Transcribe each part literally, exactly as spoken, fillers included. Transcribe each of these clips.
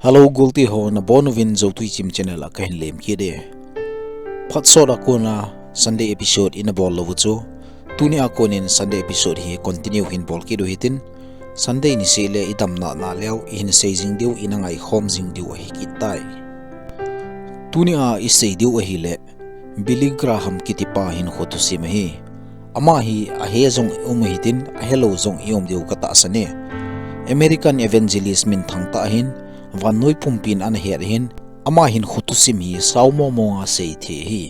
Hello, golti ho, nabonuvin Zotui Chim channel a kahin lemkit e. Phat sot a kona Sunday episode ina bol lou u chu, tuni a konin Sunday episode hi continue hin bol kit u hitin, Sunday niseh le idamna na leu ihin sei jing diu, ina ngaikhom jing diu ahi kit tai. Tuni a isei diu ahile, Billy Graham kiti pa hinkho thusim ahi. Ama hi ahe jong i um u hitin, ahelou jong i um diu katahsan e. American evangelist minthang tah ahin, vannoi pumpin ana het ahin, ama hinkho thusim hi sao mong mong a sei thei ahi.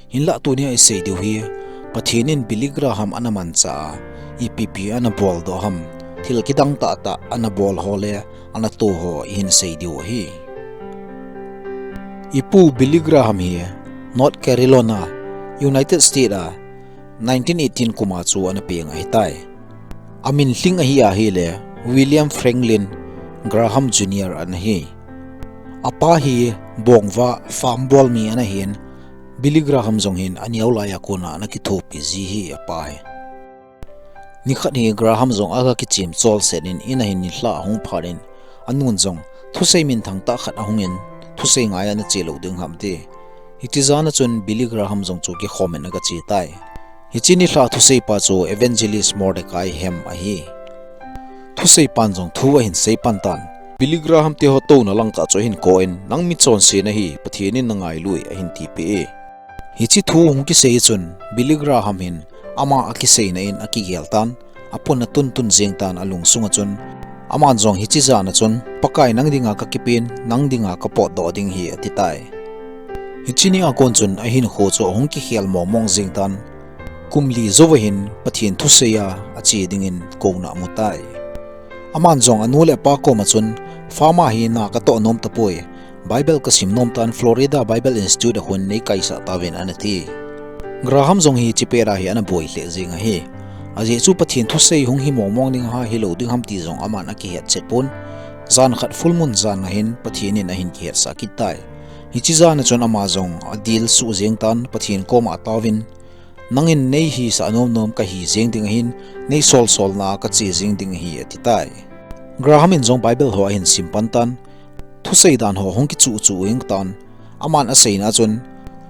Hinlah tuni a isei diu hi, Pathen in Billy Graham ana manchah a, ipi ipi ana boldoh ham, thil kidang tah tah ana bol ho le ana to ho ihin sei diu ahi. Ipu Billy Graham hi North Carolina, United States a nineteen eighteen kum a chu ana peng ahitai. Amin lhing ahi ahile William Franklin Graham Junior ana hi. Apa hi bongvah farm bol mi ana hin, Billy Graham jong hin aneo lai a kona ana kithopi ji ahi apa hi. Nikhat hi Graham jong aga kichem cholset in, in a hin nilhah ahung phat in, anun jong thusei minthang tah khat ahung in, thusei ngai ana che lou ding ham ati. Hiche jan a chun Billy Graham jong chu kikhom in aga che tai. Hiche nilhah thusei pa chu Evangelist Mordecai Ham ahi. Thusei pan jong thu ahin sei pan tan. Billy Graham te ho touna lang kah chu ahin kou in, nang michonse nahi, Pathen in nangailui ahin tipeh e. Hiche thu hung kisei chun Billy Graham hin ama akiseina in akigel tan, apon atun tun jeng tan alungsung a chun, aman jong hiche jan a chun, Pakai nang dinga kakipen, nang dinga kapotdoh ding ahi ati tai. Hiche ni a kon chun ahinkho chu ahung kikhel mong mong jeng tan, kum li jouva hin Pathen thusei a ache dingin kouna amu tai. Aman jong anu le apa koma chun, farm a hi na katoh nom tapoi, Bible kasim nom tan Florida Bible Institute a khun neikaisah tauvin ana ti. Graham jong hiche pet a hi ana boi lheh jeng ahi. Ajeh chu Pathen thusei hung hi mong mong ding ham hilou ding ham ti jong aman akihet chet pon. Jan khat full moon jan a hin Pathen in ahin kihetsah kit tai. Hiche jan a chun ama jong adilsuh jeng tan Pathen koma ataovin, nangin neihisah nom nom kahi jeng ding ahin, neisol solna a kache jeng ding ahi ati tai. Graham in jong Bible ho ahin sim pan tan, thusei dan ho hung kichuh chuh jeng tan, aman aseina a chun,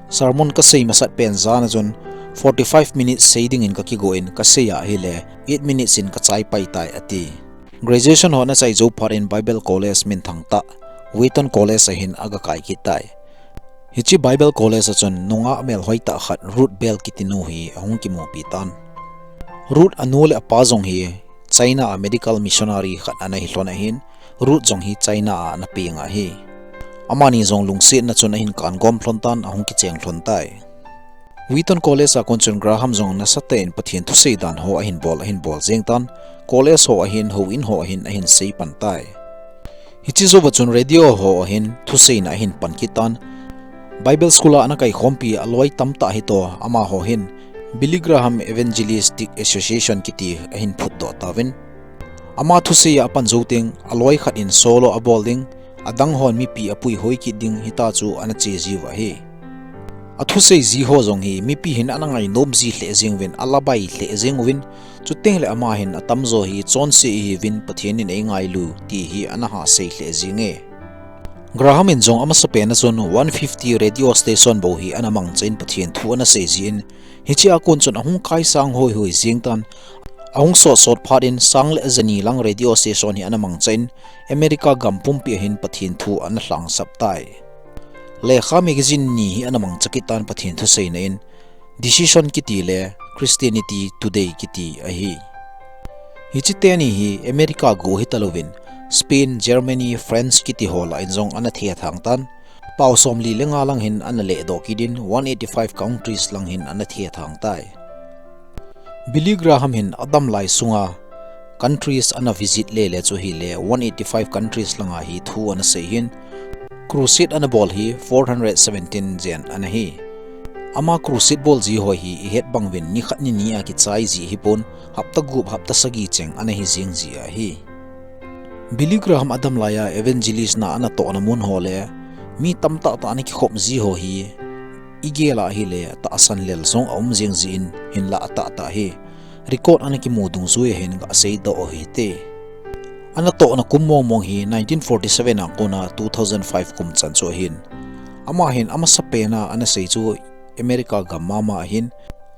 sermon kasei masat pen jan a chun, forty five minutes sei dingin kakigo in kasei ahile, eight minutes in kachai pai tai ati. Graduation ho ana chai jou phat in Bible College minthang tah, Wheaton College a hin aga kai kit tai. Hiche Bible College a chun nungah melhoi tah khat Ruth Bell kiti nu hi ahung kimupi tan. Ruth anu le apa jong hi China a medical missionary khat ana hi lhon ahin, Ruth jong hi China a ana peng ahi. Amani jong lungsetna chun ahin kan gom lhon tan ahung kicheng lhon tai. Wheaton College a kon chun Graham jong nasatah in Pathen thusei dan ho ahin bol, ahin bol jeng tan, college ho a hin, houin ho a hin, ahin sei pan tai. Hiche jouva chun radio ho a hin thuseina ahin pan kit tan. Bible School a ana kaikhompi aloi tamtah hitoh amaho hin Billy Graham Evangelistic Association kiti ahin phutdoh tauvin. Ama thusei a apan jou teng aloi khat in solo abol ding, adang hon mipi apuihoi kit ding hita chu ana che jiu ahi. Athusei ji ho jong hi mipi hin ana ngainom ji lheh jeng uvin, alabai lheh jeng uvin, chuteng le ama hin atamjo hi chonse ihiuvin Pathen in eingailu ti hi ana hasei lheh jenge. Graham in jong amasapen a chun one fifty radio station bou hi ana mangcha in Pathen thu ana sei jin, hiche a kon chun ahung kaisang hoihoi jeng tan, ahung sotsot phat in sang le jani lang radio station hi ana mangcha in America gam pumpi a hin Pathen thu ana lhangsap tai. Lekha magazine ni hi ana mangcha kit tan Pathen thuseina in, Decision kiti le Christianity Today kiti ahi. Hiche teni hi America go hitalouvin, Spain, Germany, France kiti ho lah in jong ana thethang tan, pao somli le nga lang hin ana ledoh kit in one eighty five countries lang hin ana thethang tai. Billy Graham hin adam lai sunga countries ana visit lele chu hile one eighty five countries langa hi thu ana sei hin, crusade ana bol hi four hundred seventeen jen ana hi. Ama crusade bol ji ho hi ihet bang uvin nikhat nini a kichai ji hipon, hapta gup hapta sagi cheng ana hi jeng ji ahi. Billy Graham adam laiya evangelist na ana tohna mun ho le mi tamtah tah ana kikhop ji ho hi igel a hile tahsan lel jong aum jeng jin, hinlah atahtah hi record ana kimu dungjuiya hin gasei doh u hite. Ana tohna kum mongmong hi nineteen forty-seven a kona two thousand five kum chan chu ahin. Ama hin amasapen a ana sei chu America gam mama ahin.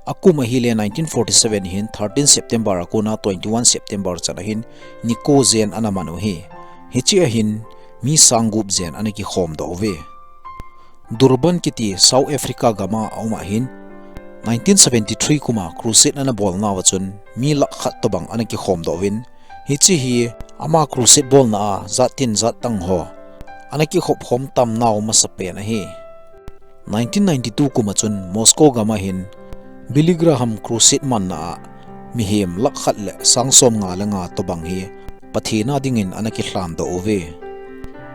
Akum ahile nineteen forty-seven hin thirteen September a kona twenty-one September chan ahin nikho jen ana man u ahi. Hiche ahin mi sang gup jen ana kikhom doh uve. Durban kiti South Africa gam a aum ahin, nineteen seventy-three kum a crusade ana bolnauva chun mi lakh khat tobang ana kikhom doh uvin, hiche hi ama crusade bolna a jat tin jat tang ho ana kikhop khom tamnau masapen ahi. Nineteen ninety-two kum a chun Moscow gam ahin Billy Graham crusade manna a mihem lakh khat le sang som nga le nga tobang hi Pathen a dingin ana kilhan doh uve.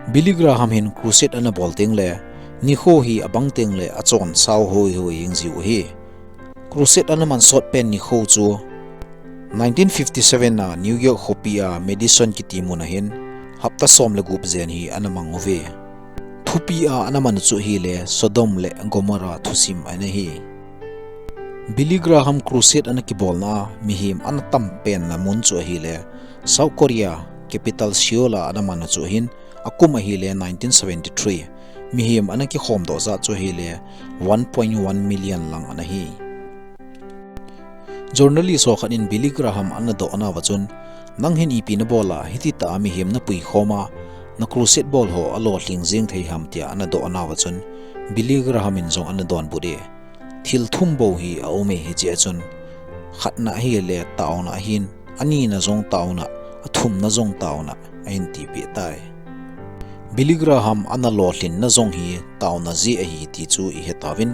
Billy Graham hin crusade ana bol teng le nikho hi abang teng le achon sao hoi hoi jeng jiu ahi. Crusade ana man sot pen nikho chu nineteen fifty-seven a New York khopi a Madison kiti mun ahin hapta som le gup jen hi ana mang uve. Thupi a ana man u chu ahile Sodom le Gomorrah thusim ana hi. Billy Graham crusade ana kibolna a mihem ana tam penna mun chu ahile South Korea capital Seoul a ana man u chu ahin, akum ahile nineteen seventy-three, mihem ana kikhom doh jat chu ahile one point one million lang ana hi. Journalist ho khat in Billy Graham ana dohnauva chun, nang hin ipi nabol a hiti tah a mihem napui khom a, na crusade bol ho alolhing jeng thei ham tia ana dohnauva chun, Billy Graham in jong ana donbut e. Thil thum bou hi aum e, hiche a chun khatna ahile taona ahin, anina jong taona, athumna jong taona, ahin tipeh tai. Billy Graham ana lolhinna jong hi taona jeh ahi ti chu ihe tauvin.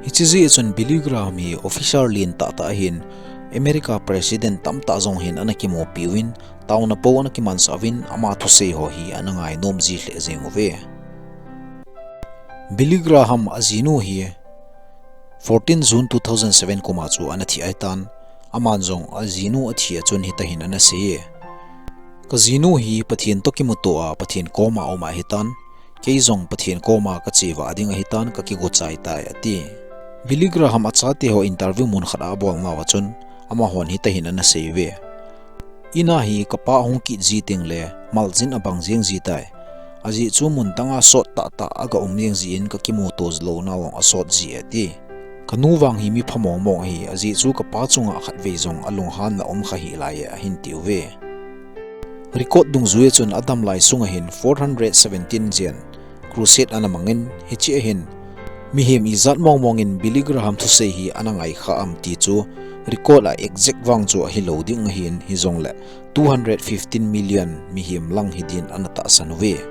Hiche jeh a chun Billy Graham hi officer lentah tah ahin, America President tamtah jong hin ana kimupi uvin, taona pou ana kimansah uvin, ama thusei ho hi ana ngainom ji lheh jeng uve. Billy Graham ajinu hi fourteen June two thousand seven kum a chu ana thi ahitan, aman jong ajinu athi a chun hitahin ana sei e. Kajinu hi Pathen toh kimuto a Pathen koma um ahitan, kei jong Pathen koma kache vah ding ahitan, kakigo chai tai ati. Billy Graham achate ho interview mun khat a abolnauva chun, amahon hitahin ana sei uve. Ina hi kapa hung kit ji teng le maljin abang jeng ji tai. Ajeh chu mun dang a sot tahtah aga um jeng jeh in kakimuto louna jong asot ji e ati. Kanu vang hi mi pha mongmong ahi, ajeh chu kapa chunga khatvei jong alunghanna um kha hih lai e ahin ti uve. Record dungjui a chun adam lai sunga hin four hundred seventeen jen crusade ana mangin, hiche ahin mihem ijat mongmong in Billy Graham thusei hi ana ngaikha am ti chu record a exact vang chu ahilou ding ahin, hijongle two hundred fifteen million mihem lang hidin ana tahsan uve.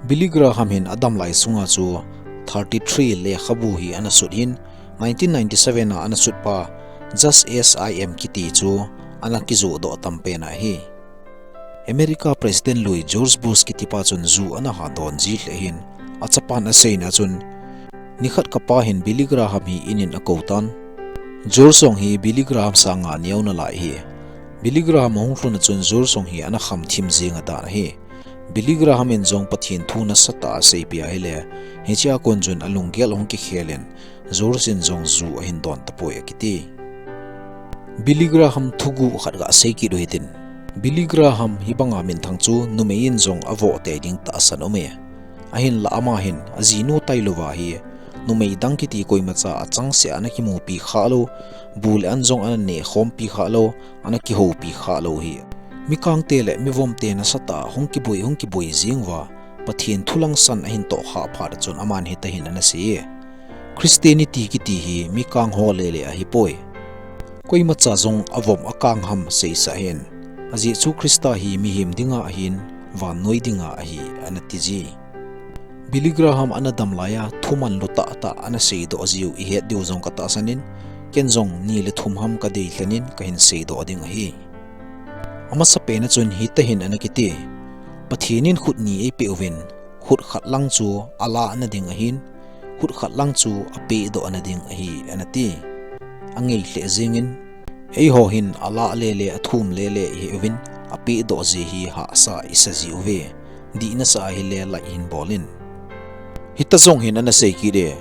Billy Graham hin adam lai sunga chu thirty-three lekhabu hi ana sut hin, nineteen ninety-seven a ana sutpa Just As I Am kiti chu ana kijoh doh tam pen ahi. America President lui George Bush kitipa chun ju ana hadon ji lheh hin, achapan aseina chun, nikhat kapa hin Billy Graham hi in in akou tan. George jong hi Billy Graham sanga neo nalai ahi. Billy Graham ahung lhun a chun George jong hi ana khamthim jeng adan ahi. Billy Graham in jong Pathen thu nasatah a aseipeh ahile, hichea kon chun alunggel ahung kikhel in, George in jong ju ahin don tapoi akiti. Billy Graham thuguh khat gasei kit u hitin. Billy Graham hibanga minthang chu numei in jong avoh tei ding tahsan aume. Ahinla ama hin ajinu tailouva hi numei dang kiti koimacha achangseh a ana kimupi khalou, bu le an jong ana nehkhompi khalou, ana kihoupi khalou hi. Mikangte le mivomte nasatah a hung kiboi, hung kiboi jeng uva, Pathen thu langsan ahin tohkhah phat a chun aman hitahin ana sei e. Christianity kiti hi mikang ho lele ahipoi. Koimacha jong avom akang ham seisah hen. A Jesu Christa hi mihem dinga ahin, vannoi dinga ahi, ana tiji. Billy Graham ana damlai a, thumanlu tahtah ana seidoh jiu ihet diu jong katahsan in, ken jong ni le thum ham kadeilhen in kahin seidoh ding ahi. Amasapen a chun hitahin ana kiti, Pathen in khut ni eipeh uvin, khut khat lang chu alahna ding ahin, khut khat lang chu apehdohna ding ahi, ana ti. Angei lheh jengin, eiho hin alah lele, athum lele ihi uvin, apehdoh ji hi hahsa isa jiuve. Dihna sa ahile lai hin bol in. Hita jong hin ana sei kit e,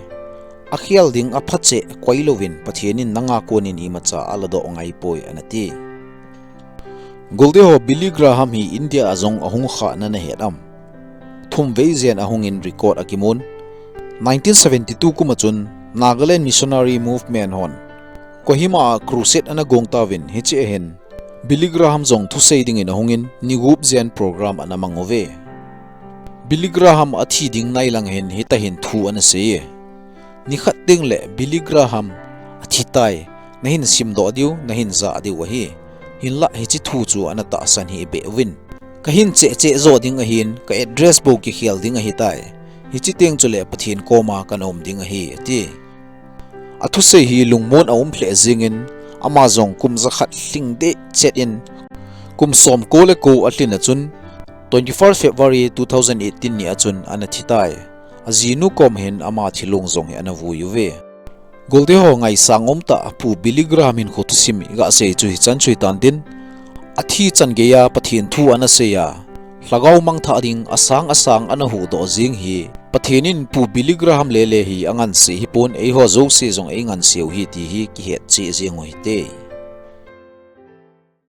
akhel ding apha cheh koi louvin Pathen in nanga konin imacha aladoh ngaipoi, ana ti. Golde ho Billy Graham hi India a jong ahung khah na nahet am? Thum vei jen ahung in record akimun. Nineteen seventy-two kum a chun Nagaland Missionary Movement hon Kohima a crusade ana gong tauvin, hiche a hin Billy Graham jong thusei dingin ahung in, ni gup jen program ana mang uve. Billy Graham athi ding nailang hin hitahin thu ana sei e. Nikhat teng le Billy Graham athi tai, nahin simdoh diu, nahin jah diu ahi. Hinlah hiche thu chu ana tahsan hih beh uvin. Kahin cheh cheh jo ding ahin, ka address bou kikhel ding ahitai. Hiche teng chule Pathen koma kana um ding ahi, ati. Athusei hi lungmon aum lheh jengin, ama jong kum jakhat lhing deh chet in, kum som ko le ko alhin a chun, twenty-first February two thousand eighteen ni a chun ana thi tai. Ajinu kom hin ama thilong jong hi ana vui uve. Golde ho ngaisang um tah Pu Billy Graham hinkho thusim iga sei chu hichan chu hitan tin, athi chan geiya Pathen thu ana sei a, lhagao mangthah ding asang asang ana huhdoh jeng hi, Pathen in Pu Billy Graham lele hi angansei hipon, eiho jouse jong eingansei u hi ti hi kihet cheh jeng u hite.